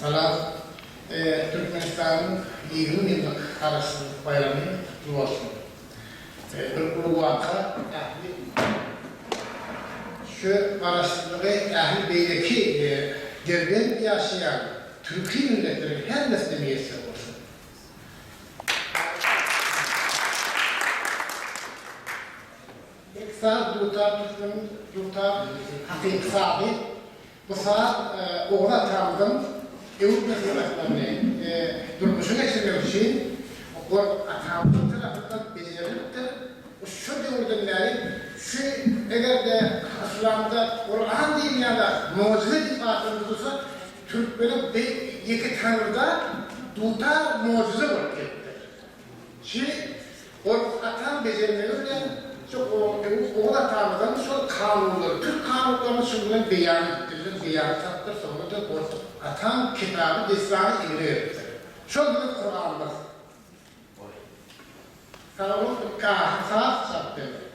Salam. Türkmenistanyň 20 ýyllyk Garaşsyzlyk baýramy gutly bolsun. Bir uly waka ähli şu Garaşsyzlygy ähli beýleki derbent ýaşaýan türki milletleriň hemmesine miýesser bolsun. Saz dutar türkmeniň dutar hakyky sazy. Bu saz Oguz atamyzyň öwüt-nesihatlaryny durmuşa geçirmek üçin Gorkut atamyzyň tarapyndan bejerilipdir. Şu döwürden bäri şu eger-de yslamda Kuran diýilýän zat mugjyza diýip atlandyrylsa, türkmeniň beýik ýeke Taňryda dutar mugjyza bolup gelipdir. Şi Gorkut ataň bejermegi bilen şu Oguz atamyzyň şol kanunlary, türk kanunlaryny şuň bilen beýan edipdirler, beýany tapypdyr, soňra-da Gorkut ataň kitaby, dessany emire beripdir. Şol biziň Kuranymyz. Sag boluň, bir kahy saz çalyp berdi.